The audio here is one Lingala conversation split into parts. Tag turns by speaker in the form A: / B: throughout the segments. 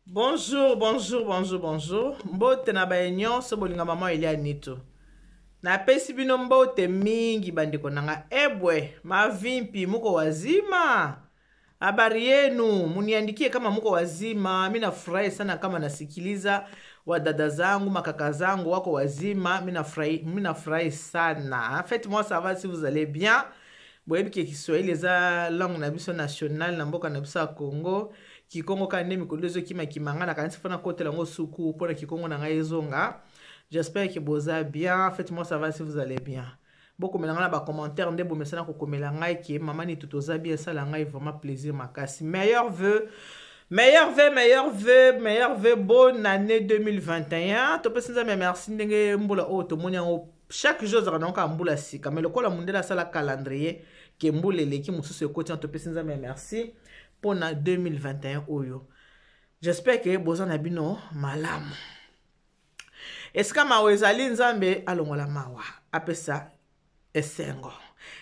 A: Bonjour, bonjour, bonjour, bonjour. Mbote na baye nyonso bolinga mama Elia Nito. Napesi bino mbote mingi bandeko na nga. Ebwe, mavimpi muko wazima. Habari yenu, muniandikie kama muko wazima. Mi nafurahi sana kama nasikiliza wadada zangu, makaka zangu wako wazima. Mi nafurahi sana. Faites-moi savoir si vous allez bien. Boyebi ke Kiswahili eza langue na biso nationale na mboka na biso ya Congo. Kikongo kaka nde mikolo ezokimakima ngai, nakanisi mpo nakotela yango suku mpo na kikongo na ngai ezonga. J'espère que boza bien. Faites-moi savoir si vous allez bien. Bokomela ngai na bacommentaire nde bomesana kokomela ngai ke mama Nitu toza bien. Esala ngai vraiment plaisir makasi. Meilleur vœu, meilleur vœu, meilleur vœu, meilleur vœu, bonne année 2021. Topesi Nzambe merci ndenge mbula oyo tomoni yango. Chaque jour ezalaka nango kaka mbula sika, mais lokola mondele asala calendrier ke mbula eleki, mosusu ekoti na, topesi Nzambe ya merci mpona 2021 oyo. J'espère ke boza na bino malamu. Esika mawa ezali, Nzambe alongola mawa, apesa esengo.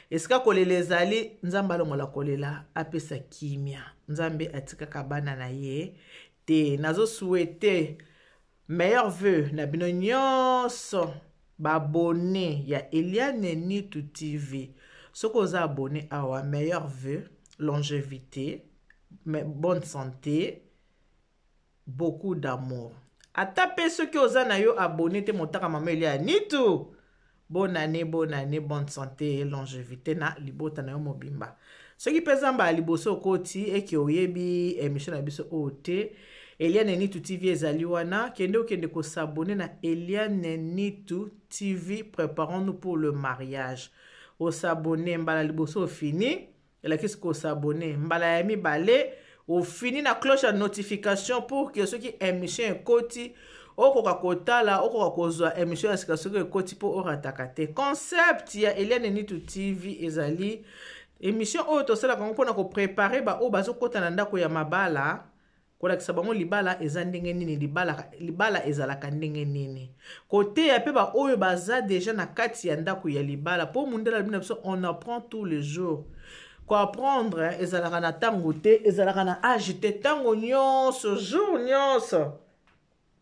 A: Esika kolela ezali, Nzambe alongola kolela, apesa kimia. Nzambe atikaka bana na ye te. Nazosouhaiter meilleur vœu na bino nyonso baabonnés ya Eliane Nitu TV. Soki oza abonné awa, meilleur vœu, longévité, bonne santé, beaucoup d'amour. Ata mpe soki oza na yo abonné te, motaka mama Elia Nitu, bonne année, bonne année, bonne santé et longévité na libota na yo mobimba. Soki mpe zamba ya liboso okoti eke oyebi émission na biso oyo te, Eliane Nitu TV ezali wana, kende okende kos'abonner na Eliane Nitu TV, préparons-nous pour le mariage. Os'abonner mbala liboso, ofini, elakisi kos'abonner mbala ya mibale, ofini na cloche ya notification pour que soki émission ekoti, okoka kotala, okoka kozwa émission ya sika soki ekoti, mpo orataka te. Concept ya Eliane Nitu TV ezali émission oyo tosalaka yango mpona kopréparer baoyo bazokɔta na ndako ya mabala, kolakisa bango libala eza ndenge nini, libala, libala ezalaka ndenge nini, koteya mpe baoyo baza déjà na kati ya ndako ya libala. Mpo mundele alobi na biso: "On apprend tous les jours." Koapprendre ezalaka na ntango te, ezalaka na age te. Ntango nyonso, jour nyonso,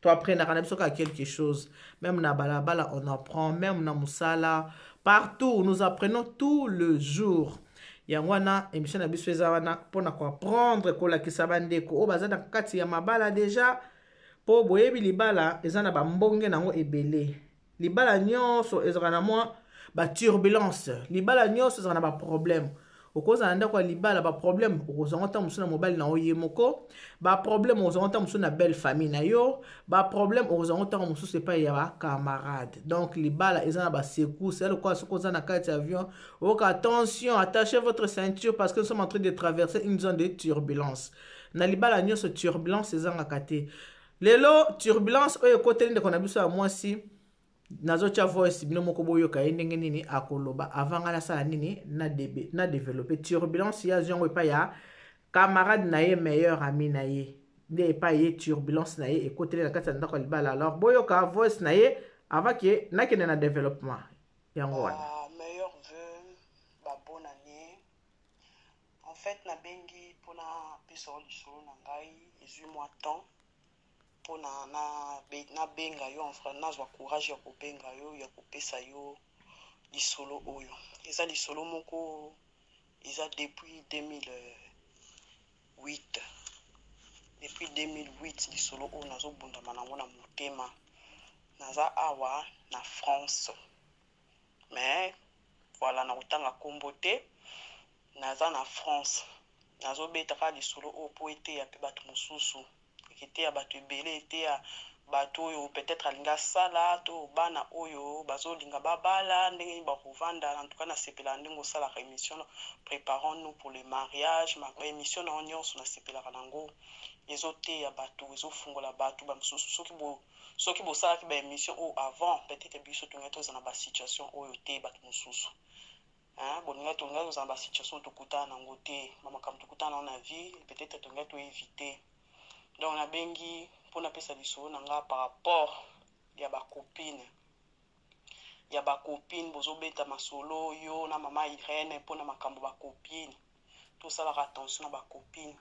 A: toapprenaka na biso kaka quelque chose. Même na balabala, on apprend. Même na mosala, partout, nous apprenons tout le jour. Yango wana émission na biso eza wana mpona koapprendre, kolakisa bandeko oyo baza na kati ya mabala déjà. Mpo boyebi, libala eza na bambonge nango ebele. Libala nyonso ezalaka na mwa baturbulence, libala nyonso ezalaka na baproblème. Okozala na ndako ya libala, baproblème okozwango ntango mosusu na mobali na yo ye moko, baproblème okozwango ntango mosusu na belle famille na yo, baproblème okozwango ntango mosusu epai ya bacamarade. Donc libala eza na basecousses. Ya lokola soki oza na kati ya avion, oyoka: "Attention, attachez votre ceinture parce que nous sommes en train de traverser une zone de turbulence." Na libala nyonso, turbulence ezangaka te. Lelo turbulence oyo ekoteli ndeko na biso ya mwasi, nazotya voice, bino moko boyoka ye ndenge nini akoloba avant ngai nasala nini, na développe. Turbulence ye azwi yango epai ya camarade na ye, meilleur ami na ye, nde epai ye turbulence na ye ekoteli na kati ya ndako ya libala. Alors boyoka voice na ye avant ke nakende na développement yango wana.
B: Meilleur vœu, babonne année. En fait, nabengi mpona pesa yo lisolo na ngai. Ezwi mwa temps mpona nabenga yo, enfin nazwa courage ya kobenga yo, ya kopesa yo lisolo oyo. Eza lisolo moko eza depuis 2008. Depuis 2008, lisolo oyo nazobundama nango na motema. Naza awa na France, mais voilà, nakotanga nkombo te. Naza na France, nazobeta kaka lisolo oyo mpo eteya mpe bato mosusu, eteya bato ebele, eteya bato oyo peut-être alingi asala to bana oyo bazolinga babala, ndenge nini bakovanda. En tout cas, nasepelaka ndenge osalaka émission "Préparons nous pour le mariage". Baémission na yo nyonso nasepelaka nango, ezoteya bato, ezofungola bato bamosusu. Soki bosalaki baémission oyo avant, peut-être biso tolingai tozala na basituation oyo te. Bato mosusu bolingai, tolingai tozala na basituation tokutana nango te, bamakambo tokutana nango na vie, peut-être tolingai toéviter. Donc nabengi mpo napesa lisolo na nga par rapport ya bacopine, ya bacopine. Bozobeta masolo, yo na mama Irene, mpona makambo bacopine. Tosalaka attention na bacopine.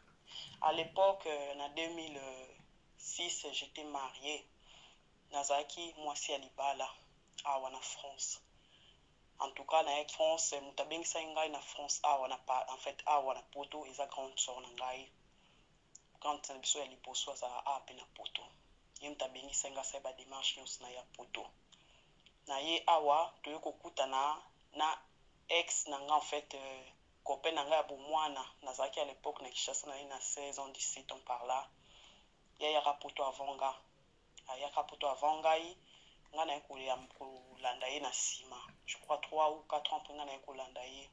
B: À l'époque, na 2006, j'étais mariée. Nazalaki mwasi ya libala awa na France. En tout cas, nayaki France, moto abengisaki ngai na France awa na, en fait awa na Poto, eza grande sœur na ngai. Grande sœur na biso ya liboso azala awa mpe na Poto. Ye moto abengisaki ngai, asali badémarche nyonso na ya Poto. Na ye awa, toye kokutana na ex na ngai, en fait copain na ngai ya bomwana. Nazalaki à l'époque na Kinshasa, naye na 16 ans, 17 ans par là. Ye ayaka Poto avant nga, ayaka Poto avant ngai. Ngai naye kolanda ye na nsima, je crois 3 ou 4 ans mpe ngai naye kolanda ye.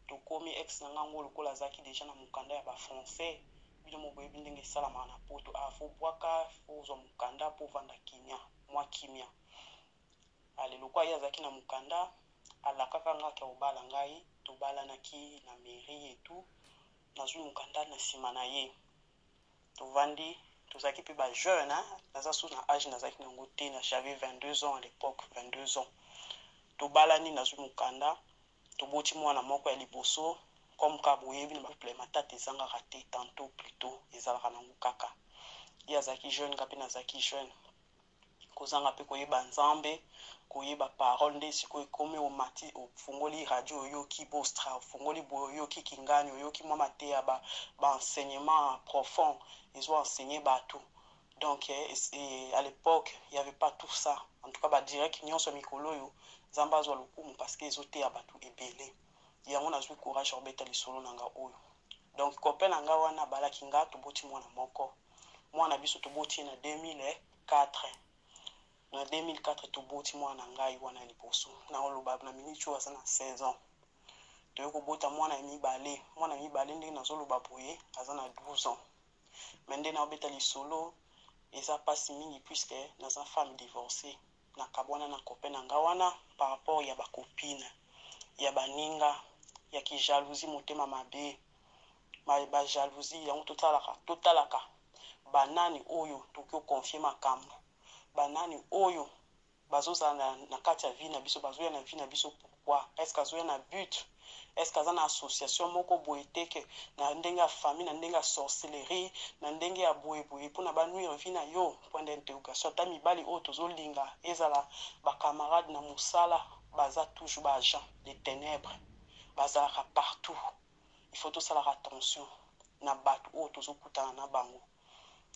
B: Tokomi, ex na ngai ngo lokola azalaki déjà na mokanda ya bafrançais. Bino mo boyebi ndenge esalamaka na Poto. Ah, faut bwaka, faut ozwa mokanda mpo ovanda kimia, mwa kimia. Ale, lokola ye azalaki na mokanda, alakaka nga ke obala ngai. Tobalanaki na mairie et tout, nazwi mokanda na nsima na ye. Tovandi, tozalaki mpe bajeune. Naza so na age nazalaki nango te na, j'avais 22 ans à l'époque, 22 ans. Tobalani, nazwi mokanda, toboti mwana moko ya liboso. Comme ka boyebi, na bacouple matata ezangaka te, tantôt plutôt ezalaka nango kaka. Ye azalaki jeune, nga mpe nazalaki jeune. Kozanga mpe koyeba Nzambe, koyeba parole, nde sikoyo ekomi omati, ofungoli radio, oyoki Bostra, ofungoli boye, oyoki Kingani, oyoki mwa mateya, baenseignement ba profond ezo enseigner bato. Donc et à l'époque, il y avait pas tout ça. En tout cas, badirect nyonso ya mikolo oyo, Nzambe azwa lokumu parce que ezoteya bato ebele. Yango nazwi courage ya kobeta lisolo na nga oyo. Donc copain na nga wana abalaki nga, toboti mwana moko. Mwana biso toboti ye na 2004. Na 2004 toboti mwana na ngai wana ya liboso. Naoloba na miniti oyo aza na 16 ans. Toyei kobota mwana ya mibale. Mwana ya mibale, ndenge nazoloba boye, aza na 12 ans. Mais nde naobeta lisolo, eza mpasi mingi puisque naza femme divorcée. Nakabwana na copain na nga wana par rapport ya bacopine, ya baninga, ya kijalousie, motema mabe, bajalousie. Yango totalaka, totalaka banani oyo tokoki koconfier makambo, banani oyo bazozala na kati ya vie na biso, bazoya na vie na biso pourquoi? Est ce que azoya na but? Est ce que aza na association moko boye te, ke na ndenge ya famille, na ndenge ya sorcellerie, na ndenge ya boyeboye, mpona banuire vie na yo? Point d'interrogation. Ata mibali oyo tozolinga, ezala bacamarade na mosala, baza toujours baagent de ténèbre, bazalaka partout. Il faut tosalaka attention na bato oyo tozokutana na bango.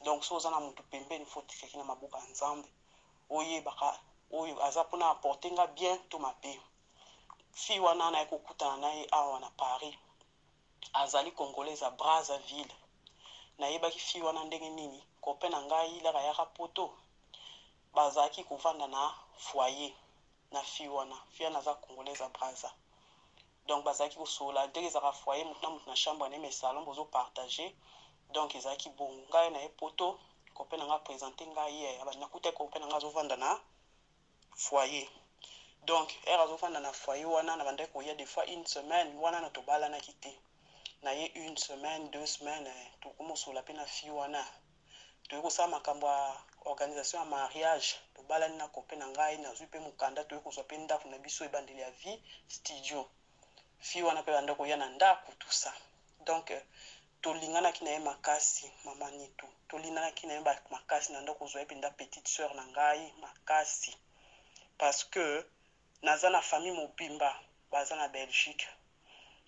B: Donc so oza na motu pembeni, faut tikaki na maboko ya Nzambe. Oyebaka oyo aza mpona apporter nga bien to mabe. Fille wana naye kokutana na ye awa na Paris, azali Congolaise ya Brazzaville. Nayebaki fille wana ndenge nini? Copain na ngai laka yaka Poto, bazalaki kovanda na foyer na fille wana. Fille wana aza Congolaise ya Braza. Donc bazalaki kosolola ndenge ezalaka foyer, motu na motu na chambre na ye, mais salon bozopartage. Donc ezalaki bongo. Ngai na ye Poto, copain na ngai présente ngai ye. Nakutaki copain na ngai azovanda na foyer. Donc ere azovanda na foyer wana, na bandaki koya des fois une semaine wana na tobalanaki te. Na ye une semaine, 2 semaines, tokomosola mpe na fille wana. Toyei kosala makambo ya organisation ya mariage, tobalani na copain na ngai, nazwi mpe mokanda, toyei kozwa mpe ndako na biso, ebandeli ya vie, studio. Fille wana mpe banda koya na ndako, tout ça. Donc tolinganaki na ye makasi, mama Nitu, tolinganaki na ye makasi. Na ndako kozwa ye mpenza petite sœur na ngai makasi, parce que naza na famille mobimba baza na Belgique,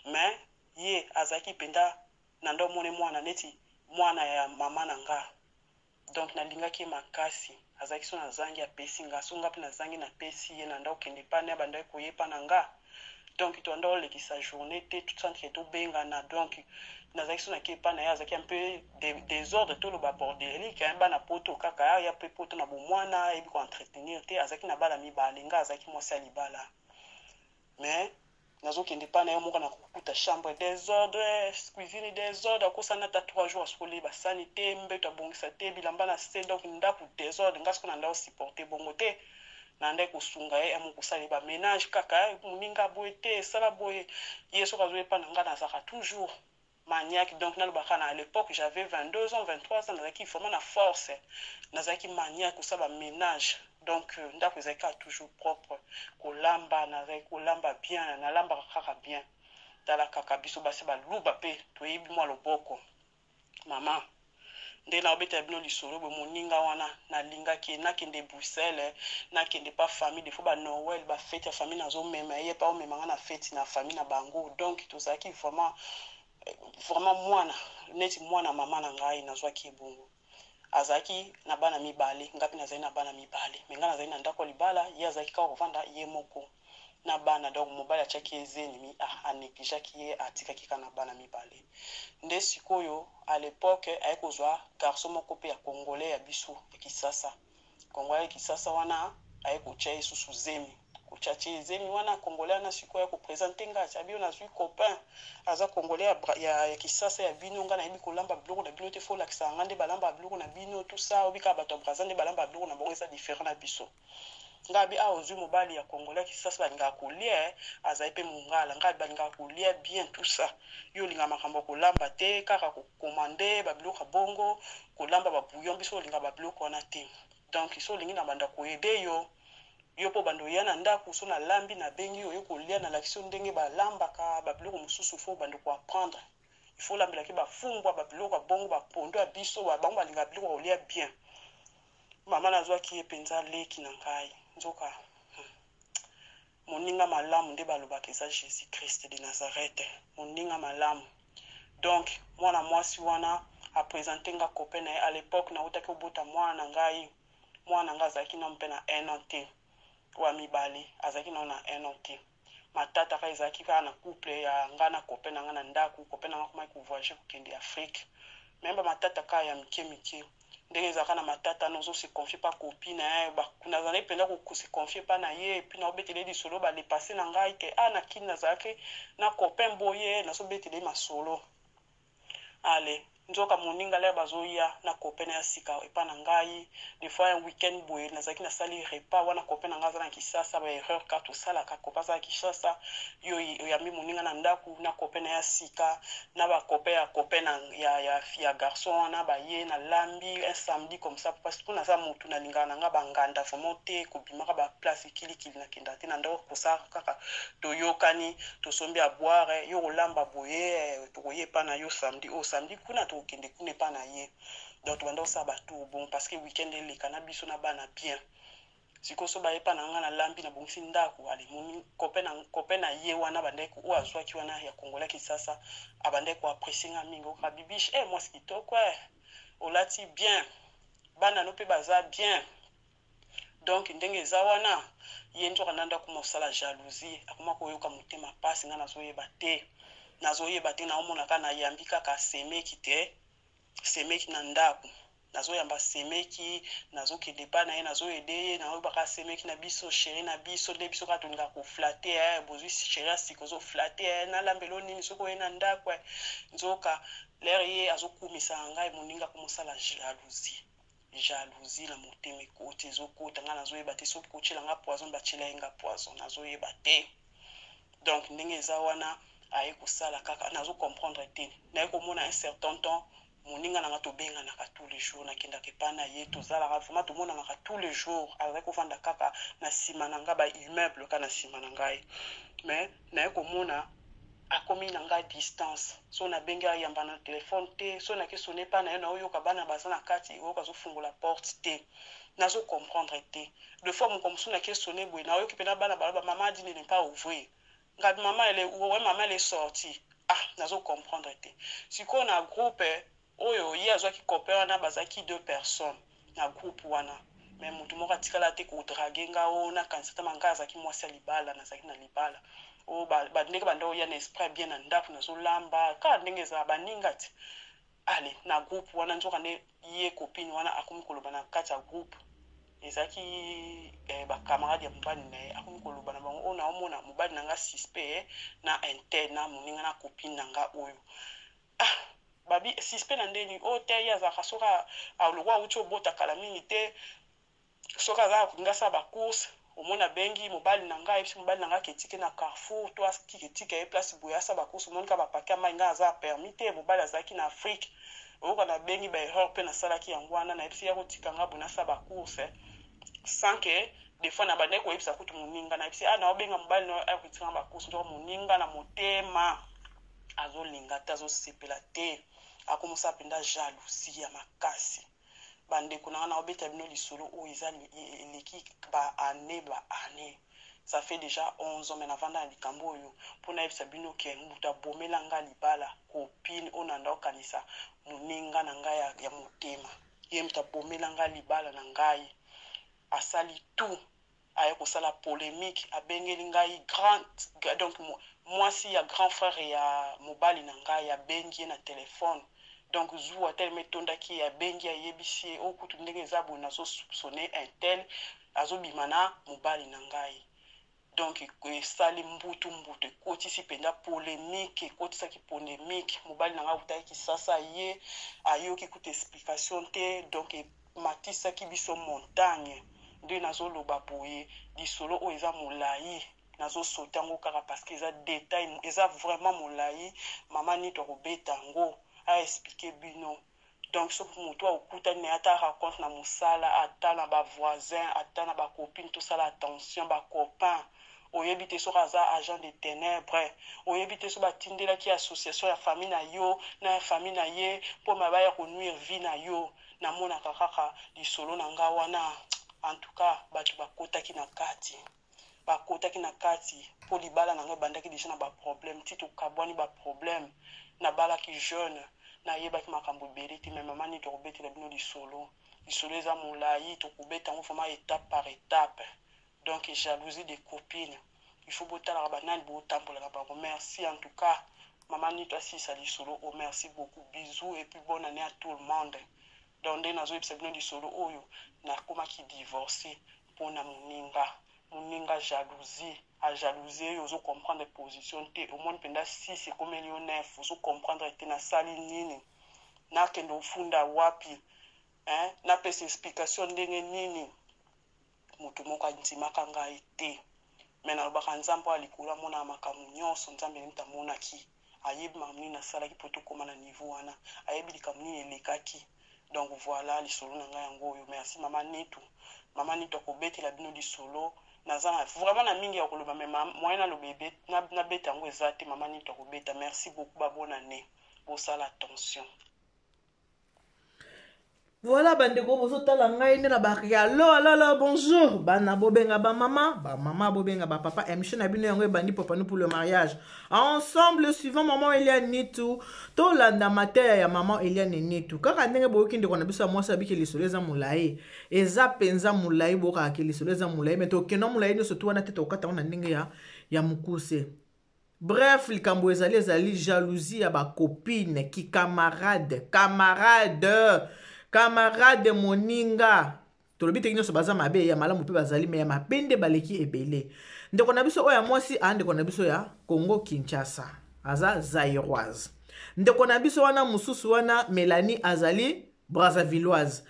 B: mais ye azalaki mpenza na nde omoni mwana neti mwana ya mama na nga. Donc nalingaki ye makasi. Azalaki so nazangi, apesi nga, so nga mpe nazangi, napesi ye. Na nda okende pana, bandaki koyepa na nga. Donc toanda olekisa journée te tout sans que tobengana. Donc nazalaki so nake epa na ye, azalaki un peu désordre, toloba bordélique, bana Poto kaka, ya mpe Poto na bomwana, ayebi koentretenir te. Azalaki na bana mibale, nga azalaki mwasi ya libala. Mais nazokende epa na ye moko, na kokuta chambre désordre, cuisine désordre, akosana ata 3 jours asukoli basani te, mbeto abongisa te, bilamba na se, donc ndako désordre. Nga siko na nda osupporte bongo te. Na ndaki kosunga ye amo kosala ye baménage kaka, moninga boye te, esala boye. Ye soki azoyepa na nga, nazalaka toujours maniaque. Donc nalobaka na, à l'époque j'avais 22 ans, 23 ans, nazalaki vraiment na force, nazalaki maniaque kosala baménage. Donc ndako ezalaki kaka toujours propre. Kolamba, nazalaki kolamba bien, nalambaka kaka bien. Tala kaka biso basi baluba mpe toyebi mwa loboko, mama. Nde naobetela bino lisolo boye, moninga wana nalingaki ye, nakende Bruxelles, nakende pa famille, des fois ba Noël, ba fete ya famille, nazomema ye pa omema nga na fete na famille na bango. Donc tozalaki vraiment vraiment mwana neti mwana mama na ngai. Nazwaki ye bongo, azalaki na bana mibale, nga mpe nazali na bana mibale, mais nga nazali na ndako ya libala, ye azalaki kaka kovanda ye moko na bana. Donc mobali atiaki ye zemi, anégligeaki ye, atikaki kaka na bana mibale. Nde sikoyo à l'époque aye kozwa garçon moko mpe ya Congolais ya biso ya Kisasa. Congolais ya Kisasa wana aye kotia ye susu zemi, kotia tie ye zemi wana. Congolais wana sikoyo aye koprésenter nga, abi: "Oyo nazwi copain aza Congolais ya Kisasa ya bino. Nga nayebi kolamba biloko na bino te, faut olakisaka nga nde balamba biloko na bino, tout ça. Obi kaka bato ya Braza nde balamba biloko na bango eza différent na biso." Nga abi: "Awa ozwi mobali ya Congolais Kisasa, balingaka kolia, azali mpe Mongala. Ngai balingaka kolia bien, tout ça. Yo olingaka makambo ya kolamba te, kaka kocommander babiloko ya bongo, kolamba babouillon. Biso olingaka babiloko wana te. Donc so olingi na banda koaider yo, yo mpo banda oya na ndako, so nalambi, nabengi yo, oye kolia, nalakisi yo ndenge balambaka babiloko mosusu. Faut banda koapprendre, il faut olambelaki bafumbwa, babiloko ya bongo, bapondo ya biso. Bango balingaka biloko ya kolia bien." Mama, nazwaki ye mpenza leki na ngai. Nzoka moninga malamu nde balobaka eza Jésus Christ de Nazareth, moninga malamu. Donc mwana mwasi wana aprésenter nga copain na ye. À l'époque nautaki obota mwana na ngai. Mwana na ngai azalaki nano mpe na un an te, oyo mibale azalaki nano na un an te. Matata kaka ezalaki kaka na couple ya nga na copain na nga na ndako. Copain na nga komaki kovoyager, kokende Afrique, mais bamatata kaka ya mike mike. Ndenge ezalaka na matata wana, ozose confier pa copine na ye. Nazalaki mpenza kose confier pa na ye. Et puis naobetela ye lisolo balepasse na ngai ke a na kini nazalaki na copain boye, nazobetela ye masolo. Ale, nzoka moninga lere bazoya na copain na ya sika epa na ngai, des fois un week-end boye, nazalaki nasali repas wana, copain na ngai aza na Kisasa. Baerreur kaka tosalaka, copain aza na Kisasa, yo oyambi moninga na ndako na copain na ya sika, na bacopain ya copain na, ya garçon wana baye. Nalambi un samedi comme ça, parce que mpo naza motu nalingaka na nga banganda vraiment te, kobimaka baplace kilikili, nakendaka te na ndako. Kosala kaka toyokani, tosombi ya boire, yo kolamba boye, tokoye epa na yo samedi oyo, samedi kuna tokokende kuna epa na ye. Donc tobanda kosala batour bon, parce que weekend eleka na biso na bana bien. Sikoyo so bayepa na nga, nalambi, nabongisi ndako. Ale, moni copain na ye wana bandaki, oyo azwaki wana ya Kongola Kisasa, abandaki koapprécier nga mingi. Oka Bibiche, mwasi kitoko, olati bien, bana no mpe baza bien. Donc ndenge eza wana, ye nzoka nanda akoma kosala jalousie, akoma koyoka motema mpasi. Nga nazoyeba te, nazoyeba te. Naomona kaka nayambi kaka semeki te, semeki na ndako, nazoyamba semeki, nazokende epai na ye, nazoaider ye, naoyebaka semeki na biso, chéri na biso. Nde biso kaka tolingaka koflatter, bozwi chéri ya sika, ozoflatter, nalambela nini soki oye na ndako. Nzoka lere ye azokumisa na ngai, moninga akomosala jalousie, jalousie na motema ekoti, ezokota. Ngai nazoyeba te soki kotiela nga poison, batiela ye nga poison, nazoyeba te. Donc ndenge eza wana, aye kosala kaka, nazocomprendre te. Naye komona un certain temps, moninga na nga tobenganaka tous les jours, nakendaka epai na ye, tozalaka vraiment, tomonanaka tous les jours. Azalaki kovanda kaka na nsima na ngai, baimmeuble kaka na nsima na ngai. Mais naye komona akomi na ngai distance. So nabengi, ayamba na telefone te. So nake sonner epai na ye, naoyoka bana baza na kati, oyoka azofungola porte te. Nazocomprendre te. Deux fois, moko mosusu nake sonner boye, naoyoki mpena bana baloba: "Mama a dit ne pas ouvrir." Ngabi: "Mama ele, ouais, mama elle est sortie." Ah, nazocomprendre te. Sikoyo na groupe oyo ye azwaki copain wana, bazalaki deux personnes na groupe wana, mais motu moko atikala te kodraguer nga. Oyo nakanisa tama ngai azalaki mwasi ya libala, nazalaki na libala. Oyo bandenge banda oya na esprit bien na ndako, nazolamba kaka ndenge ezala baninga ti. Ale, na groupe wana, nzoka nde ye copine wana akomi koloba na kati ya groupe, ezalaki bacamarade ya mobali na ye. Akomi koloba na bango: "Oyo naomona mobali na nga suspect na intel na moninga na copine na nga oyo." Ah, babi: "Suspect na ndeni?" "Oyo te, ye azalaka soki alokwa awuti obota kala mingi te, soki azalaka kolinga asala bacourse, omoni abengi mobali na ngai, ayebisi mobali na ngai aketike na Carrefour to atika ye place boye, asala bacourse, omoni kaka bapake ya mai. Ngai aza permis te, mobali azalaki na Afrique. Oyoka nabengi baerreur mpe nasalaki yango wana, nayebisi ya kotika nga boye, nasala bacourse sans que des fois na bandaki koyebisa kutu moninga. Nayebisi: ah, naobenga mobali na akotika nga bacourse." Nzoka moninga na motema azolinga te, azosepela te. Akomosala mpenza jalousie ya makasi. Bandeko na nga, naobeta bino lisolo oyo eza eleki ba année, ba année. Ça fait déjà 11 ans, mais navanda na likambo oyo mpo nayebisa bino ke moto abomela nga libala, copine oyo na ndaokanisa moninga na ngai ya motema, ye moto abomela nga libala na ngai. Asali tout, aye kosala polémique, abengeli ngai grand, donc mwasi ya grand frère ya mobali na ngai, abengi ye na telefone. Donc zuwa telema etondaki ye, abengi, ayebisi ye oyo kutu ndenge eza boye, nazosoupçonne un tel azobima na mobali na ngai. Donc esali mbutu mbutu, ekotisi mpenza polémique, ekotisaki polémique. Mobali na ngai akutaki Kisasa, ye ayoki kuta explication te. Donc ematisaki biso montagne. Nde nazoloba boye, lisolo oyo eza molai, nazosauter yango kaka parce que eza détail, eza vraiment molai. Mama Nito akobeta yango, aexpliquer bino. Donc soki moto akutani na ye, ata rencontre na mosala, ata na bavoisin, ata na bacopine, tosala attention. Bacopain, oyebi te soki aza agent de ténèbre, oyebi te soki batindelaki association ya famille na yo na ya famille na ye mpo ma baya konuire vie na yo. Namonaka kaka lisolo na nga wana. En tout cas, bato bakotaki na kati, bakotaki na kati mpo libala na ngai ebandaki déjà na baproblème ti tokabwani, baproblème. Nabalaki jeune, nayebaki makambo ebele te. Mais mama nini, tokobetela bino lisolo, lisolo eza molai, tokobeta yango vraiment étape par étape. Donc jalousie des copines, il faut botalaka banani botambola na bango. Merci en tout cas. Mama Nito asilisa lisolo o. Merci beaucoup, bisous et puis bonne année à tout le monde. Donc nde nazoyebisa bino lisolo oyo, nakomaki divorce mpona moninga, moninga jalousie, ajalousie oyo ozocomprendre position te. Omoni mpenza 6 ekomeli yo 9, ozocomprendre te nasali nini, nakende ofunda wapi, hein? Napesa explication ndenge nini? Moto moko andimaka ngai te, mais nalobaka Nzambe oyo likolo amonaka makambo nyonso. Nzambe nini amonaki, ayebi makambo nini nasalaki mpo tokóma na niveau wana, ayebi likambo nini elekaki. Donc voilà, lisolo na ngai yango oyo. Merci mama Nitu. Mama Nitu akobetela bino lisolo. Naza na vraiment na mingi ya koloba, mais moyen naloba, nabeta yango eza te. Mama Nitu akobeta. Merci beaucoup, babonne année, bosala attention.
A: Voilà, bandeko bozotala ngai nde na bari. Alo alo alo, bonjour bana, bobenga bamama, bamama bobenga bapapa. Émission na bino yango ebandi, Popanu pour le mariage ensemble, suivant maman Eliane Nitu. Tolanda mateya ya maman Eliane Nitu. Kaka ndenge boyoki ndeko na biso ya mwasi abiki, lisolo eza molai, eza mpenza molai. Bokaka lisolo eza molai, mais tokenda molai nyonso tu wana te, tokata ngo na ndenge ya mokuse. Bref, likambo ezali jalousie ya bacopine, kicamarade, camarade, camarade, moninga. Tolobi teki nyonso baza mabe, ya malamu mpe bazali, mais ya mabe nde baleki ebele. Ndeko na biso oyo ya mwasi aa, ndeko na biso ya Congo Kinshasa, aza Zairoise. Ndeko na biso wana mosusu wana Mélanie azali Brazzavilloise.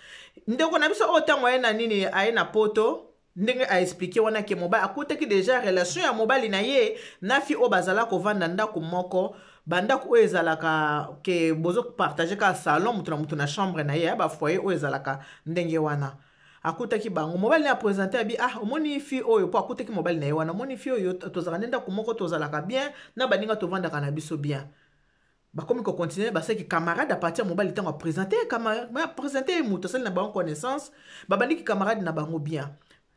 A: Ndeko na biso oyo, ntango aye na nini, aye na Poto, ndenge aexpliquer wana ke mobali akutaki déjà relation ya mobali na ye na fille oyo bazala kovanda ndako moko. Bandako oyo ezalaka ke bozopartager kaka salon, moto na moto na chambre na ye, ya bafoyer oyo ezalaka ndenge wana. Akutaki bango, mobali na ye aprésenter, abi: "Ah, omoni fille oyo?" Mpo akutaki mobali na ye wana. "Omoni fille oyo? Tozalaka nde ndako moko, tozalaka bien na baninga, tovandaka na biso bien." Bakomi kocontinuer, basalaki camarade à partir ya mobali. Ntango aprésenter, aprésenter moto, asali na bango connaissance, babandiki camarade na bango bien.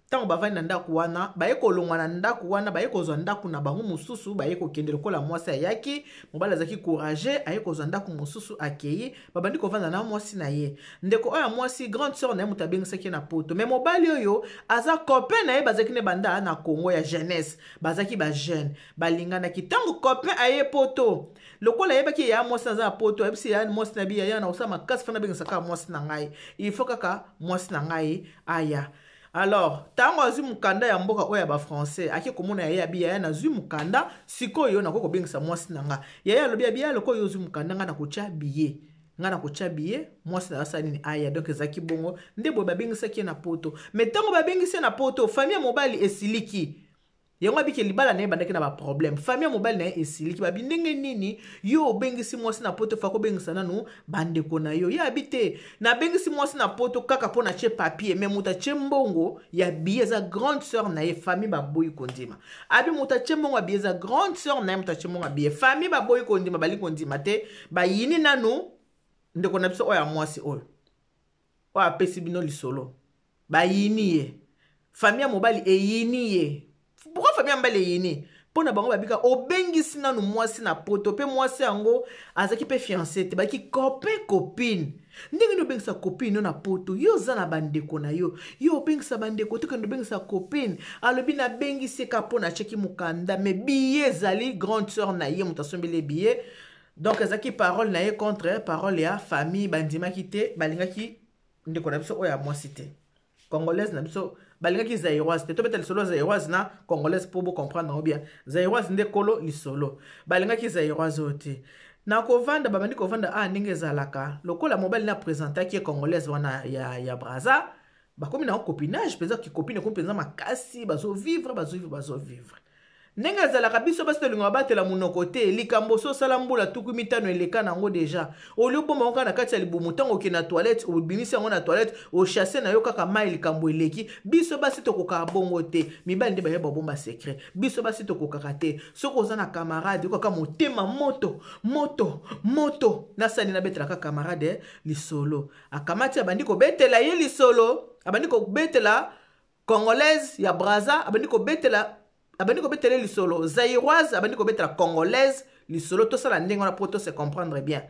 A: Ntango bavandi na ndako wana, baye kolongwa na ndako wana, baye kozwa ndako na bango mosusu, baye kokende lokola mwasi ayaki, mobali azalaki courage, aye kozwa ndako mosusu, akei, babandi kovanda na mwasi na ye. Ndeko oyo ya mwasi, grande sœur na ye moto abengisaki ye na Poto. Mais mobali oyo aza copain na ye, bazalaki ne banda na Congo ya jeunesse, bazalaki bajeune, balinganaki. Ntango copain aye Poto, lokola ayebaki ya mwasi aza na Poto, ayebisi ya mwasi na bi: "Yaya, na kosala makasi, fana abengisa kaka mwasi na ngai, il faut kaka mwasi na ngai aya." Alors ntango azwi mokanda ya mboka oyo ya bafrançais, ake komona yaya, abi: "Yaya, nazwi mokanda, sikoyo nakoki kobengisa mwasi na nga." Yaya alobi, abi: "Ya, lokola oyo ozwi mokanda, ngai nakotya billet, ngai nakotya billet, mwasi na yo asala nini, aya." Donc ezalaki bongo nde boye babengisaki ye na Poto. Mais ntango babengisi ye na Poto, famille ya mobali esiliki. Yango abiki libala na ye ebandaki na baproblème. Famille ya mobali na ye esiliki, babi: "Ndenge nini yo obengisi mwasi na Poto? Fa kobengisa nanu bandeko na yo." Ye abi: "Te, nabengisi mwasi na Poto kaka mpo na tie papier, mais moto atie mbongo ya billet eza grande sœur na ye." Famille baboyi kondima. Abi moto atie mbongo ya billet eza grande sœur na ye. Moto atie mbongo ya billet, famille baboyi kondima, bali kondima te, bayini nanu. Ndeko na biso oyo ya mwasi oyo, oyo apesi bino lisolo, bayini ye. Famille ya mobali eyini ye. Pourquoi famille ya mobali eyini? Mpo na bango babika obengisi nanu mwasi na poto, mpe mwasi yango azalaki mpe fiancé te, bazalaki copain copine. Ndenge nini obengisa copine yo na poto? Yo oza na bandeko na yo, yo obengisa bandeko te, kende obengisa copine. Alobi nabengisi ye kaka mpo natiaki mokanda, mais billet ezali grande sœur na ye moto asombeli ye billet. Donc ezalaki parole na ye contre parole ya famille. Bandimaki te, balingaki ndeko na biso oyo ya mwasi te, Congolaise na biso, balingaki Zairoise te. Tobeta lisolo ya Zairoise na Congolaise mpo bocomprendre yango bien. Zairoise nde kolo lisolo. Balingaki Zairoise oyo te. Na kovanda, babandi kovanda a ndenge ezalaka, lokola mobali na présentaki ye Congolaise wana ya Braza, bakomi na copinage mpenza, kicopine ekomi mpenza makasi. Bazovivre, bazovivre, bazovivre ndenge ezalaka. Biso basi tolingaka batela monoko te. Likambo so osala mbula 50 eleka nango déjà, olie obomba yango kaka na kati ya libumu. Ntango okende na toilette, obimisi yango na toilette, ochasse na yo kaka mai, likambo eleki. Biso basi tokokaka bongo te. Mibali nde bayeba babomba secret, biso basi tokokaka te. Soki oza na camarade, okaka motema moto moto moto. Nasali nabetelaka camarade lisolo, akamati, abandi kobetela ye lisolo, abandi kobetela Congolaise ya Braza, abandi kobetela lisolo. Zairoise abandi kobetela Congolaise lisolo. Tosala ndenge wana mpo tose comprendre bien.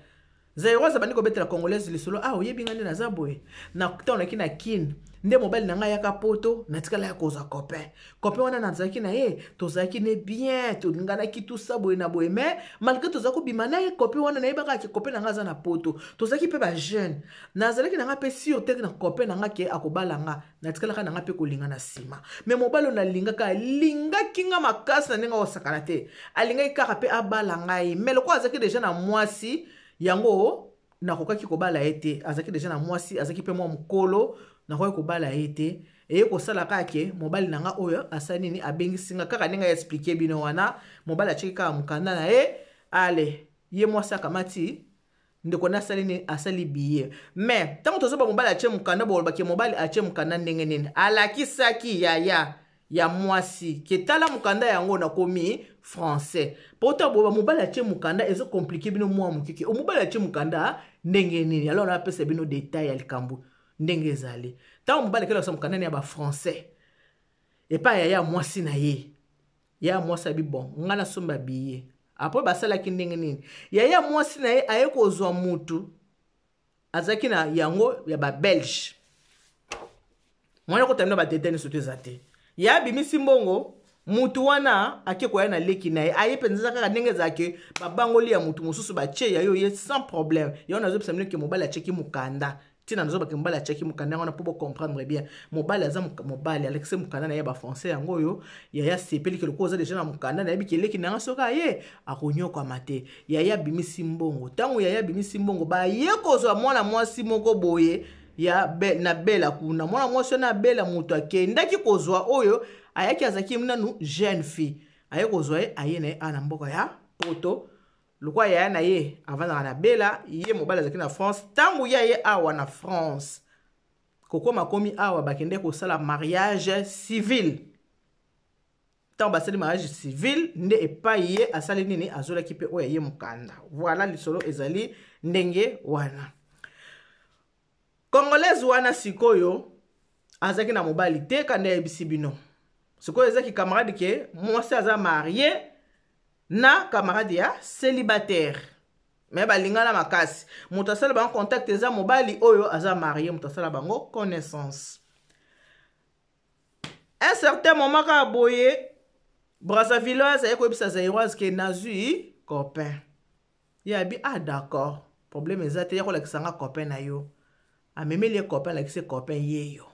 A: Zairoise abandi kobetela Congolaise lisolo: "Ah, oyebi ngai nde naza boye. Na ntango naki na Kine nde mobali na ngai ayaka poto, natikala ya kozwa copain. Copain wana nazalaki na ye, tozalaki ne bien, tolinganaki tusa boye na boye. Mais malgré toza kobima na ye, copain wana, nayebaka ke copain na ngai aza na poto. Tozalaki mpe bajeune, nazalaki na ngai mpe sûr te na copain na ngai ke akobala nga. Natikalaka na ngai mpe kolinga na nsima. Mais mobali oyo nalingaka, alingaki nga makasi na ndenge akosakana te. Alingaki kaka mpe abala ngai, mais lokola azalaki déjà na mwasi, yango nakokaki kobala ye te. Azalaki déjà na mwasi, azalaki mpe mwa mokolo, nakoki kobala ye te. Eye kosala kaka ke mobali na nga oyo asali nini? Abengisi nga kaka ndenge aexpliquer bino wana. Mobali atiaki kaka mokanda na ye, ale ye mwasi akamati ndeko na asali nini? Asali billet. Mais ntango tozoba mobali atie mokanda, bolobaki mobali atie mokanda ndenge nini? Alakisaki yaya ya mwasi ke tala mokanda yango, nakomi français. Po ta boba mobali atie mokanda, ezocompliquer bino mwa mokeke. Mobali atie mokanda ndenge nini? Alors napesa bino détail ya likambo ndenge ezali. Ntango mobali akelakisa mokanda ya bafrançais epai yaya mwasi na ye, ya mwasi abi: "Bon, ngai nasomba billet." Après basalaki ndenge nini? Yaya mwasi na ye aye kozwa mutu azalaki na yango ya babelge mwana kota bino badétail nyonso to eza te. Ye abimisi mbongo, mutu wana ake koya na leki na ye. Aye mpenza kaka ndenge ezalaki, babangoli ya mutu mosusu, batie ya yo ye sans problème. Yango nazopesa bino ke mobali atiaki mokanda. Ntina nazobaka mobali atiaki mokanda yango wana mpo bocomprendre bien. Mobali aza mobali, alakisi mokanda na ye bafrançais yango oyo. Yaya sepeli ke lokola oza déjà na mokanda, nayebi ke eleki nanga soki aye akonyokwama te. Yaya abimisi mbongo. Ntango yaya abimisi mbongo, baye kozwa mwana mwasi moko boye ya be, na bela kuna. Mwana mwasi wana abela, moto akendaki kozwa oyo ayaki, azalaki nanu jeune fille. Aye kozwa ye, aye na ye awa na mboka ya poto. Lokola yaya na ye avandaka na bela, ye mobali azalaki na France. Ntango ye aye awa na France, kokoma komi awa, bakende kosala mariage civil. Ntango basali mariage civil nde epai ye asali nini? Azolaki mpe oyo aye mokanda. Voilà, lisolo ezali ndenge wana. Congolaise wana sikoyo azalaki na mobali te, kanda ayebisi bino. Sikoyo ezaki camarade ke mwasi aza marié na camarade ya célibataire, mais balingana makasi. Moto asala bango contact eza mobali oyo aza marié, moto asala bango connaissance. Un certain moment kaka boye, Brazzavilloise aye koyebisa Zairoise ke nazwi copain. Ye abi: "Ah, d'accord, problème eza te, ya kolakisa nga copain na yo." Amemeli ye copain, alakisi copain ye yo.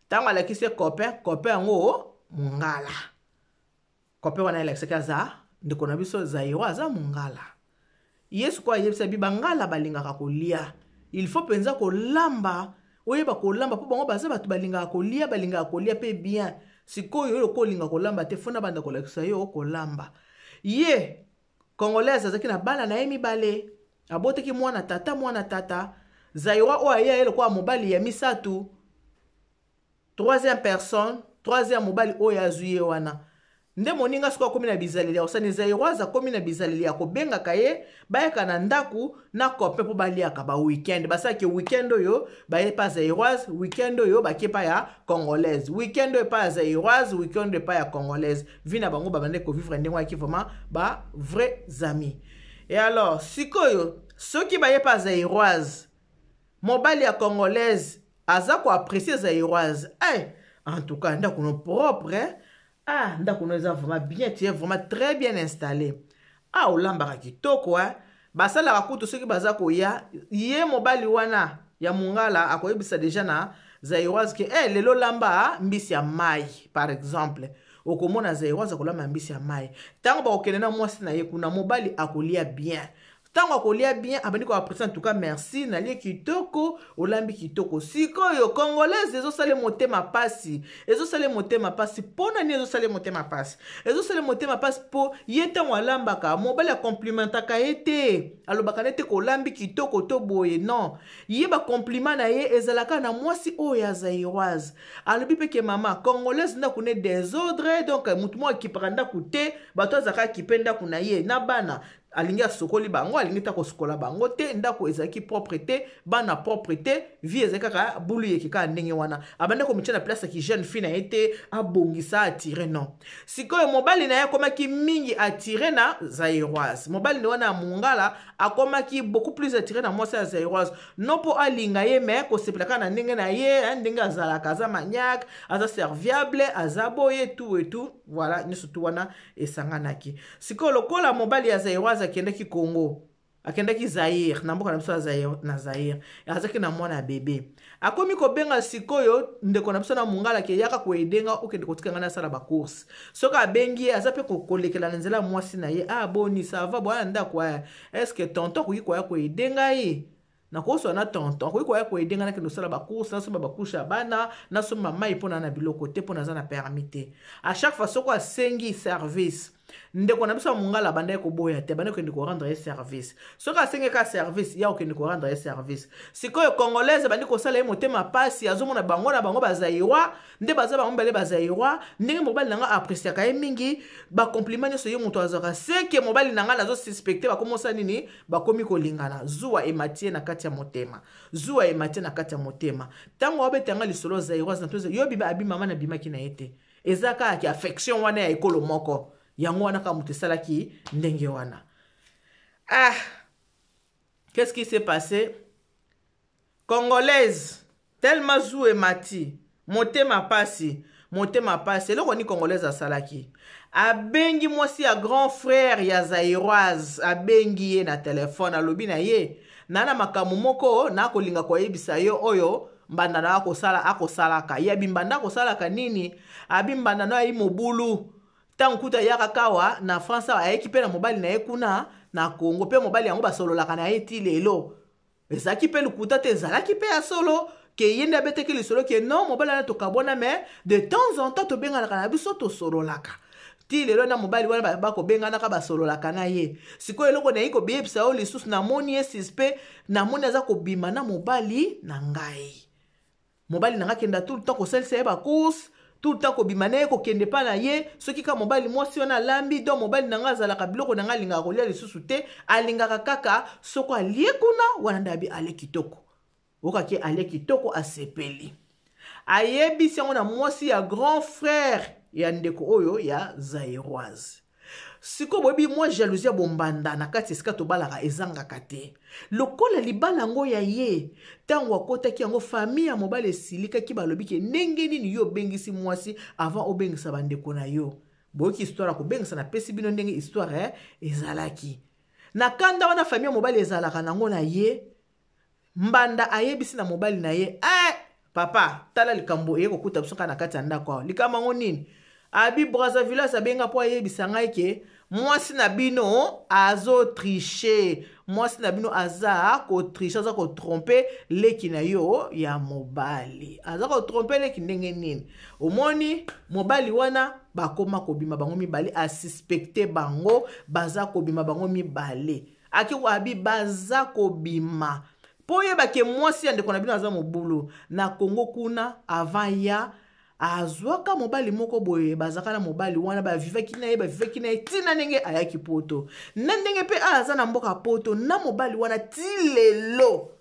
A: Ntango alakisi ye copain, copain yango mongala. Copain wana alakisaki aza ndeko na biso Zairo, aza mongala. Ye sikoyo ayebisa bi bangala balingaka kolia, il faut mpenza kolamba, oyeba kolamba, mpo bango baza bato balingaka kolia, balingaka kolia mpe bien. Sikoyo oyo okolinga kolamba te, fona banda kolakisa yo kolamba. Ye Congolaise azalaki na bana na ye mibale, abotaki mwana tata, mwana tata. Zairoi oyo aye, aye lokola mobali ya misato, troisième personne, troisième mobali oyo azwi ye wana. Nde moninga sikoyo akomi na bizaleli ya kosala zairoise, akomi na bizaleli ya kobengaka ye, bayaka na ndako na copain mpo baliaka ba weekend. Basalaki weekend oyo baye pa zairoise, weekend oyo bake pa ya congolaise, weekend oyo epa ya zairoise, weekend oyo epa ya congolaise. Vie na bango babandaki kovivre ndenge wayaki vraiment ba vrais amis. Et alors sikoyo soki baye pa zairoise, mobali ya congolaise aza koapprécier zairoise: hey, en tout cas ndako no propre, eh? Ah, ndako no eza vraiment bien, tu es vraiment très bien installé. Ah, olambaka kitoko, eh? Basalaka kutu soki baza koya, ye mobali wana ya mongala akoyebisa déjà na zairoise ke eh, lelo lamba mbisi ya mai par exemple. Okomona zairoise akolamba mbisi ya mai. Ntango bakokende na mwasi na ye kuna, mobali akolia bien. Ntango akolia bien, abandi koapprécier: en tout cas merci, nalie kitoko, olambi kitoko. Sikoyo congolaise ezosala motema pasi, ezosala motema pasi. Mpo na nini ezosala motema pasi? Ezosala motema pasi mpo ye ntango alambaka, mobali acomplimentaka ye te, alobaka nete kolambi kitoko to boye. Non, ye bacompliment na ye ezalaka na mwasi oyo ya zairoise. Alobi mpe ke mama congolaise ndako ne désordre, donc motu moko akipaka ndako te, bato azalaka akipe ndako na ye na bana, alingi asokoli bango, alingi ta kosukola bango te, ndako ezalaki propre te, bana propre te, vie ezalaki kaka bulu yeke kaka ndenge wana. Abandi komitia na place ya jeune fille na ye te, abongisa, atire. Non, sikoyo mobali na ye akomaki mingi attiré na zairoise. Mobali na wana ya mongala akomaki beaucoup plus attiré na mwasi ya zairoise, non mpo alinga ye, mais kosepela kaka na ndenge na ye, ndenge azalaka, aza maniaque, aza serviable, aza boye, tout et tout. Voilà, nyonso tu wana esanganaki. Sikoyo lokola mobali ya zairoise akendaki Congo, akendaki Zaire, na mboka na biso na Zaire, azalaki na mwana ya bebe, akomi kobenga sikoyo ndeko na biso na mongala ke yaka koedenga, okende kotika ngai nasala bacourse. Soki abengi ye, aza mpe kolekela na nzela ya mwasi na ye: ah, boni, ça va? Bwana ndako aya, est-ce tonton akoki koya koaider ngai? Nakoswa na tonton akoki koya koaider ngai, nakende kosala bacourse, nasomba bacouches ya bana, nasomba mai mpo na na biloko te, mpo naza na permis te. À chaque fois soko asengi service, ndeko na biso ya mongala abandaki koboya te, abandaki kokende korendre ye service. Soki asengi kaka service, ya kokende korendre ye service. Sikoyo congolaise abandi kosala ye motema pasi. Azomona bango na bango bazairoi nde baza bango mibale bazairoi, ndenge mobali na nga appréciaka ye mingi, bacompliment nyonso ye moto azwaka, seke mobali na nga nazosuspecter bakomosa nini, bakomi kolingana. Zuwa ematie na kati ya motema, zuwa ematie na kati ya motema. Ntango abetanga lisolo zairoise na toza yo bima, abi mama nabimaki na ye te, eza kaka ki affection wana ya ekolo moko, yango wana kaka moto esalaki ndenge wana. Ah, qu'est-ce qui s'est passé? Congolaise tellement zuwa emati motema pasi, motema pasi. Eloko nini congolaise asalaki? Abengi mwasi ya grand frère ya zairoise, abengi ye na telefone, alobi na ye: na na makambo moko nakolinga koyebisa yo, oyo mbanda na akosala, akosalaka. Ye abi: mbanda akosalaka nini? Abi: mbanda no ayi mobulu. Ntango kuta ayaka kawa na France awa, ayeki mpe na mobali na ye kuna na Congo, mpe mobali yango basololaka na ye ti lelo. Ezalaki mpe lokuta te, ezalaki mpe ya solo ke ye nde abetaki lisolo ke non, mobali wana tokabwana, mais de temps en temps tobenganaka na biso, tosololaka ti lelo na mobali wana, bakobenganaka, basololaka na ye. Sikoyo eloko nayi koyebisa yo lisusu, namoni ye suspect, namoni aza kobima na mobali na ngai. Mobali na ngai akenda tout le temps kosalisa ye bacourse, tout le temps kobima na ye, kokende mpa na ye. Soki ka mobali mwasi wana alambi, donc mobali na ngai azalaka biloko na ngai alingaka kolia lisusu te, alingaka kaka soko alie kuna wana nde abi ale kitoko, okaki alie kitoko, asepeli. Ayebisi yango na mwasi ya grand frère ya ndeko oyo ya zairoise. Sikoyo boyebi mwa jalousie ya bombanda na kati esika tobalaka ezangaka te. Lokola libala yango ya ye, ntango akotaki yango, famille ya mobali esilikaki, balobi ke ndenge nini yo obengisi mwasi avant obengisa bandeko na yo? Boyoki histoire ya kobengisa, napesi bino ndenge histoire ezalaki. Na kanda wana famille ya mobali ezalaka nango na ye, mbanda ayebisi na mobali na ye: eh, papa, tala likambo eye kokuta biso kaka na kati ya ndako awa. Likambo yango nini? Abi: Brazzaville abenga mpo ayebisa ngai ke mwasi na bino azotricher, mwasi na bino aza kotricher, aza kotromper leki na yo ya mobali. Aza kotromper leki ndenge nini? Omoni mobali wana bakoma kobima bango mibale, asuspecter bango baza kobima bango mibale. Aki abi baza kobima mpo oyebake mwasi ya ndeko na bino aza mobulu na Kongo kuna. Avant ya Azwaka mobali moko boye, bazalaka na mobali wana, bavivaki na ye, bavivaki na ye ntina ndenge ayaki poto, na ndenge mpe aza na mboka poto na mobali wana ti lelo.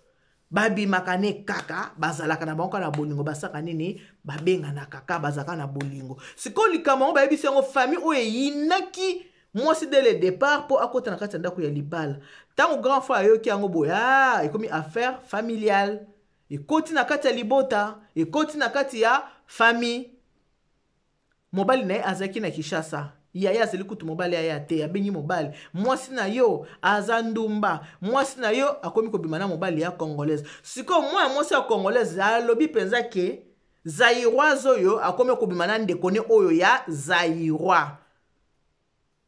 A: Babimaka ne kaka, bazalaka na bango kaka na bolingo, basaka nini, babenganaka kaka, bazalaka na bolingo. Sikoyo likambo yango bayebisi yango famille oyo eyinaki mwasi dès le départ mpo akota na kati ya ndako ya libala. Ntango grand frère ayoki yango boye, ekomi affaire familiale, ekoti na kati ya libota, ekoti na kati ya famille. Mobali na ye azalaki na Kinshasa, yaya azali kutu mobali aya te, abengi mobali, mwasi na yo aza ndumba, mwasi na yo akomi kobima na mobali ya congolaise. Sikoyo mwana mwasi ya congolaise alobi mpenza ke zairoise oyo akomi kobima na ndeko ne oyo ya zairois.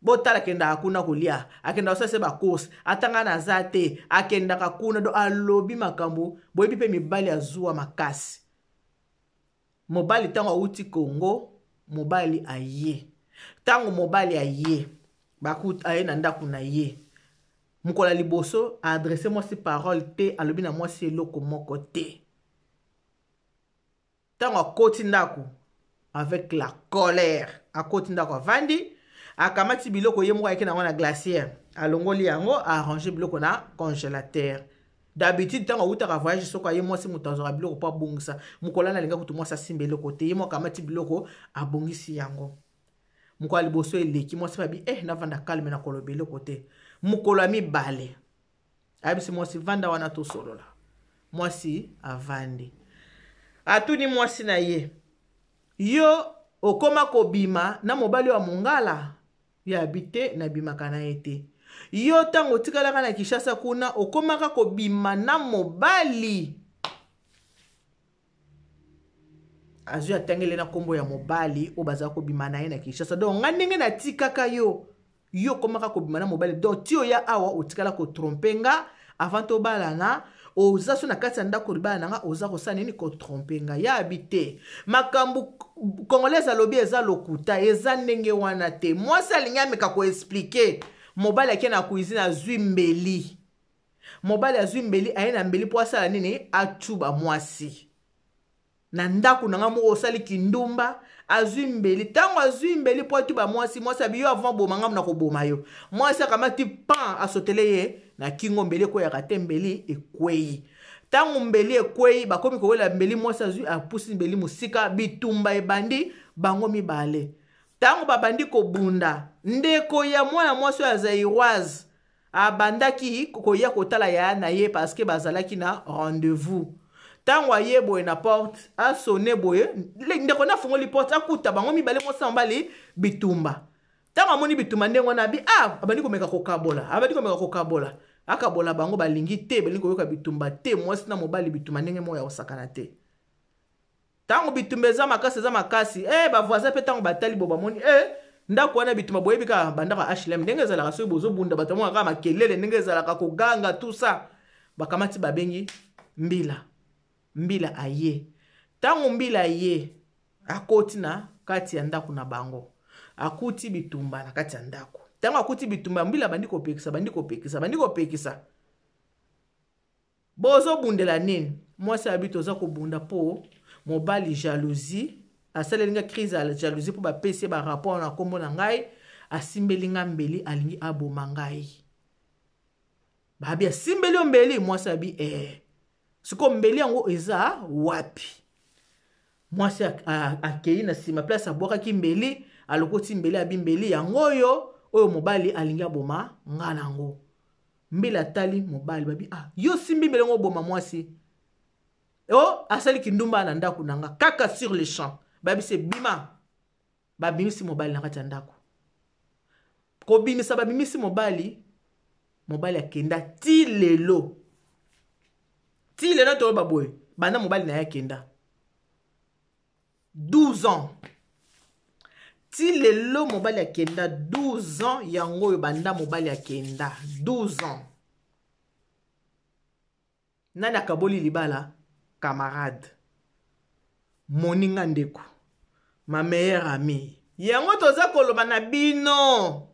A: Botala, akendaka kuna kolia, akendaka kosala se bacourse, atanga naza te, akendaka kuna. Do alobi makambo boyebi mpe mibali azuwa makasi. Mobali ntango awuti Congo, mobali aye, ntango mobali aye, aye na ndako na ye, mokolo ya liboso aadresse mwasi parole te, alobi na mwasi eloko moko te. Ntango akoti ndako avec la colère, akoti ndako, avandi, akamati biloko ye moko ayaki nango na glacière, alongoli yango, arrange biloko na congélateur. D'habitude ntango awutaka voyage, soki aye, mwasi moto azwaka biloko mpo abongisa. Mokolo wana alinga kutu mwasi asimba eloko te, ye moko akamati biloko, abongisi yango. Mokolo ya liboso eleki, mwasi babi navanda calme, na koloba eloko te. Mokolo ya mibale ayebisi mwasi: "Vanda wana, tosolola." Mwasi avandi, atuni mwasi na ye: "Yo okoma kobima na mobali oyo ya mongala?" Ye abi: "Te, nabimaka na ye te." "Yo ntango otikalaka na Kinshasa kuna, okomaka kobima na mobali?" Azwi, atangeli na nkombo ya mobali oyo bazala kobima na ye na Kinshasa. "Donc nga ndenge natikaka yo, yo okomaka kobima na mobali. Donc ti oya awa, otikala kotromper nga avant tobalana. Oza so na kati ya ndako libala na nga, oza kosala nini? Kotromper nga." Ya abi te, makambo congolaise alobi eza lokuta, eza ndenge wana te. Mwasi alingi ameka koexpliquer, mobali ake na cuisine, azwi mbeli. Mobali azwi mbeli, aye na mbeli mpo asala nini? Atuba mwasi: "Na ndako na nga moko osali kindumba." Azwi mbeli, ntango azwi mbeli mpo atuba mwasi, mwasi abi: "Yo, avant boma nga, na koboma yo." Mwasi akamati pan, asotele ye na kingo, mbeli ekweyaka te, mbeli ekwei. Ntango mbeli ekwei, bakomi kowela mbeli, mwasi azwi, apusi mbeli mosika, bitumba ebandi bango mibale. Ntango babandi kobunda, ndeko ya mwana mwasi oyo ya zairoise abandaki koya kotala yaya na ye parce que bazalaki na rendez-vous. Ntango aye boye na porte, asone boye, ndeko na afungoli porte, akuta bango mibale, mwasi na mobali, bitumba. Ntango amoni bitumba ndenge wana, abi abandi komeka kokabola, abandi komeka kokabola, akabola bango, balingi te, balingi koyoka bitumba te. Mwasi na mobali, bitumba ndenge moko ya kosakana te. Ntango bitumba eza makasi, eza makasi, bavoisin mpe ntango batali bo, bamoni ndako wana bitumba. Boyebi kaka bandako ya HLM ndenge ezalaka, soki bozobunda, bato bamonaka kaka makelele ndenge ezalaka, koganga, tout ça. Bakamati, babengi mbila. Mbila aye. Ntango mbila aye, akoti na kati ya ndako na bango, akuti bitumba na kati ya ndako. Ntango akuti bitumba, mbila bandi kopekisa, bandi kopekisa, bandi kopekisa: "Bozobundela nini?" Mwasi abi: "Toza kobunda mpo mobali jalousie asaleli nga crise ya jalousie, mpo bapesi ye barapport na nkombo na ngai, asimbeli nga mbeli, alingi aboma ngai." Babi: "Asimbeli yo mbeli?" Mwasi abi: "Sikoyo mbeli yango eza wapi?" Mwasi akei na nsima place abwakaki mbeli, alokoti mbeli, abi: "Mbeli yango oyo, oyo mobali alingi aboma nga nango." Mbeli atali mobali, babi: "Ah, yo simbi mbeli yango oboma mwasi o asali kindumba na ndako na nga kaka." Sur le champ babisi: "Bima." Babimisi mobali na kati ya ndako. Kobimisa, babimisi mobali, mobali akenda. Ti lelo, ti lelo toyoba boye, banda mobali na ye akenda, 12 ans, ti lelo mobali akenda 12 ans yango oyo. Banda mobali akenda 12 ans, nani akaboli libala? Camarade, moninga, ndeko, ma meilleure amie. Yango toza koloba na bino.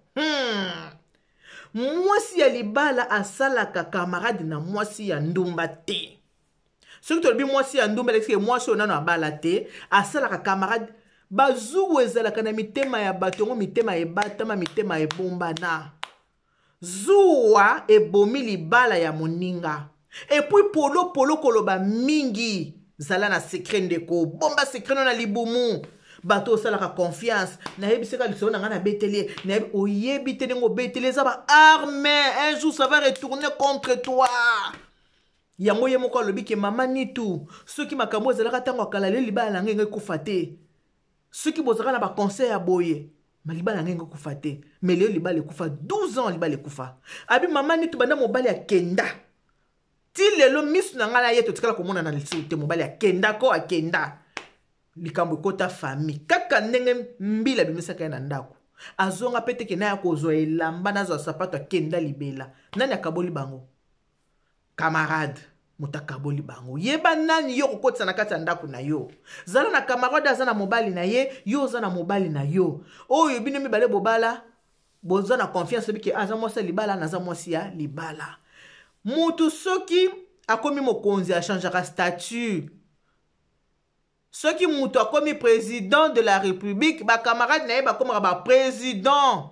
A: Mwasi ya libala asalaka camarade na mwasi ya ndumba te. Soki tolobi mwasi ya ndumba, elakisi ke mwasi oyo nano abala te, asalaka camarade. Bazuwa ezalaka na mitema ya bato yango, mitema ebatama, mitema ebombana. Zuwa ebomi libala ya moninga. Et puis polo polo koloba mingi, zala na secret ndeko, bomba secret no na libumu. Bato osalaka confiance, nayebisaka lisolo na ngai, nabeteli ye, nayebi oyebi te ndenge obeteli, eza ba arme, un jour ça va retourner contre toi. Yango ye moko alobi ke mama Nitu, soki makambo ezalaka ntango ya kala, lelo libala na ngai engai kufa te. Soki bozalaka na baconseil ya boye, ma libala na ngai engai kufa te. Mais lelo libala ekufa, 12 ans libala ekufa. Abi mama Nitu, banda mobali akenda ti lelo, miso na ngai na ye totikala komona na lisusu te. Mobali akenda ko akenda, likambo ekota famille kaka ndenge mbila abimisaka ye na ndako, azonga mpe teke naya kozwa elamba, nazwa sapato, akenda libela. Nani akaboli bango? Camarade moto akaboli bango. Yeba nani yo kokotisa na kati ya ndako na yo. Zala na camarade aza na mobali na ye, yo oza na mobali na yo, oyo bino mibale bobala, boza na confiance, bike aza mwasi ya libala, naza mwasi ya libala. Mutu soki akomi mokonzi, achangeaka statut. Soki mutu akomi président de la République, bacamarade na ye bakomaka baprésident,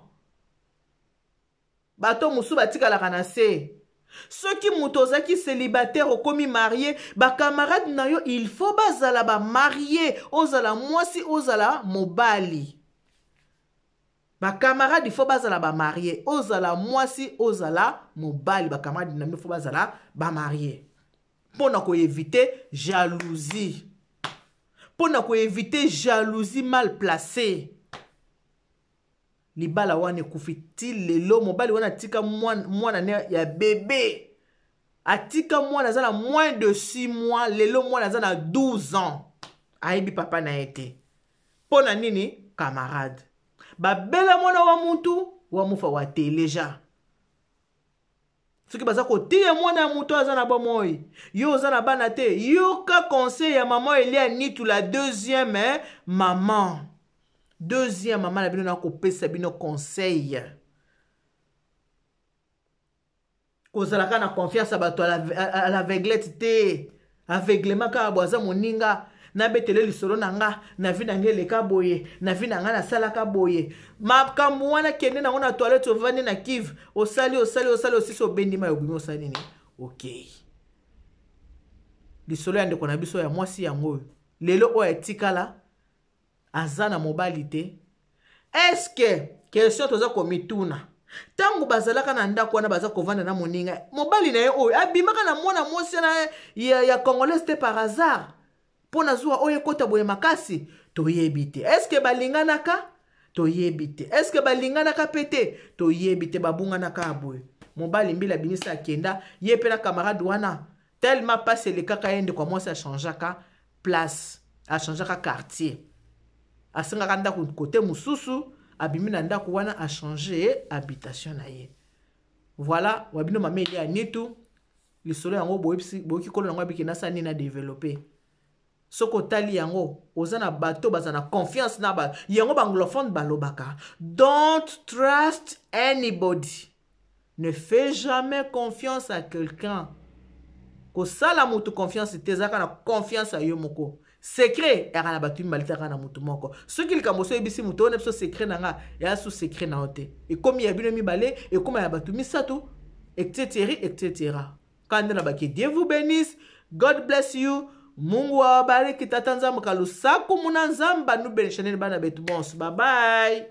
A: bato mosusu batikalaka na se. Soki moto ozalaki célibataire, okomi marié, bacamarade na yo il faut bazala bamarie. Ozala mwasi, ozala mobali, bacamarade il faut bazala bamarie. Ozala mwasi, ozala mobali, bacamarade na yo faut bazala bamarie, mpo na koéviter jalousie, mpo na koéviter jalousie mal placée. Libala wana ekufi ti lelo. Mobali wana atika mwana ne ya bebe, atika mwana aza na moins de 6 mois. Lelo mwana aza na 12 ans, ayebi papa na ye te. Mpo na nini? Camarade babela mwana wa mutu wa mufa wa teleja. Soki baza kotia mwana ya moto aza na bomoi, yo oza na bana te, yoka conseil ya mama Elia Nitu, la deuxième, eh, maman, deuxième mama na bino, nakopesa bino conseil: kozalaka na confiance ya bato à l'aveuglette te, aveuglement kaka bo aza moninga, nabetele lisolo na nga, na vie na nga eleka boye, na vie na nga nasalaka boye. Makambo wana, kende nango na toilette, ovandi na kive, osali, osali, osali, osisi, obendi mai, obimi, osali nini, okei. Lisolo ya ndeko na biso ya mwasi yango oyo. Lelo oyo etikala aza na mobali te. Eske, question toza komituna, ntango bazalaka na ndako wana, baza kovanda na moninga mobali na ye oyo abimaka na mwana mwasi na ya congolaise te par hasard, mpo na zuwa oyo ekɔta boye makasi, toyebi te. Eske balinganaka? Toyebi te. Eske balinganaka mpe te? Toyebi te. Babunganaka ya boye, mobali mbila abimisa, akenda ye mpe na camarade wana. Tellement mpasi elekaka ye, ndeko ya mwasi achangeaka place, achangeaka quartier, asengaka ndako kote mosusu, abimi na ndako wana, achange habitation na ye. Voilà, wa bino mama Elia Nitu. Lisolo yango boyoki, kolo yango abiki nasala nini na développe. Soki otali yango, oza na bato baza na confiance na ba yango. Baanglophone balobaka: "Don't trust anybody, ne fais jamais confiance à quelqu'un." Kosala motu confiance te, ezalaka na confiance ya yo moko. Secret eyaka na bato mibale te, kaka na motu moko. Soki likambo so oyebisi moto oyo na biso, secret na nga eya su secret na yo te, ekomi ya bino mibale, ekóma ya bato misato, etc, etc. Kanda na baki. Dieu vous bénisse, God bless you, Mungu awabariki, tata Nzambe kalusaku muna Nzambe anubenisha nini bana betu bonso. Bye bye.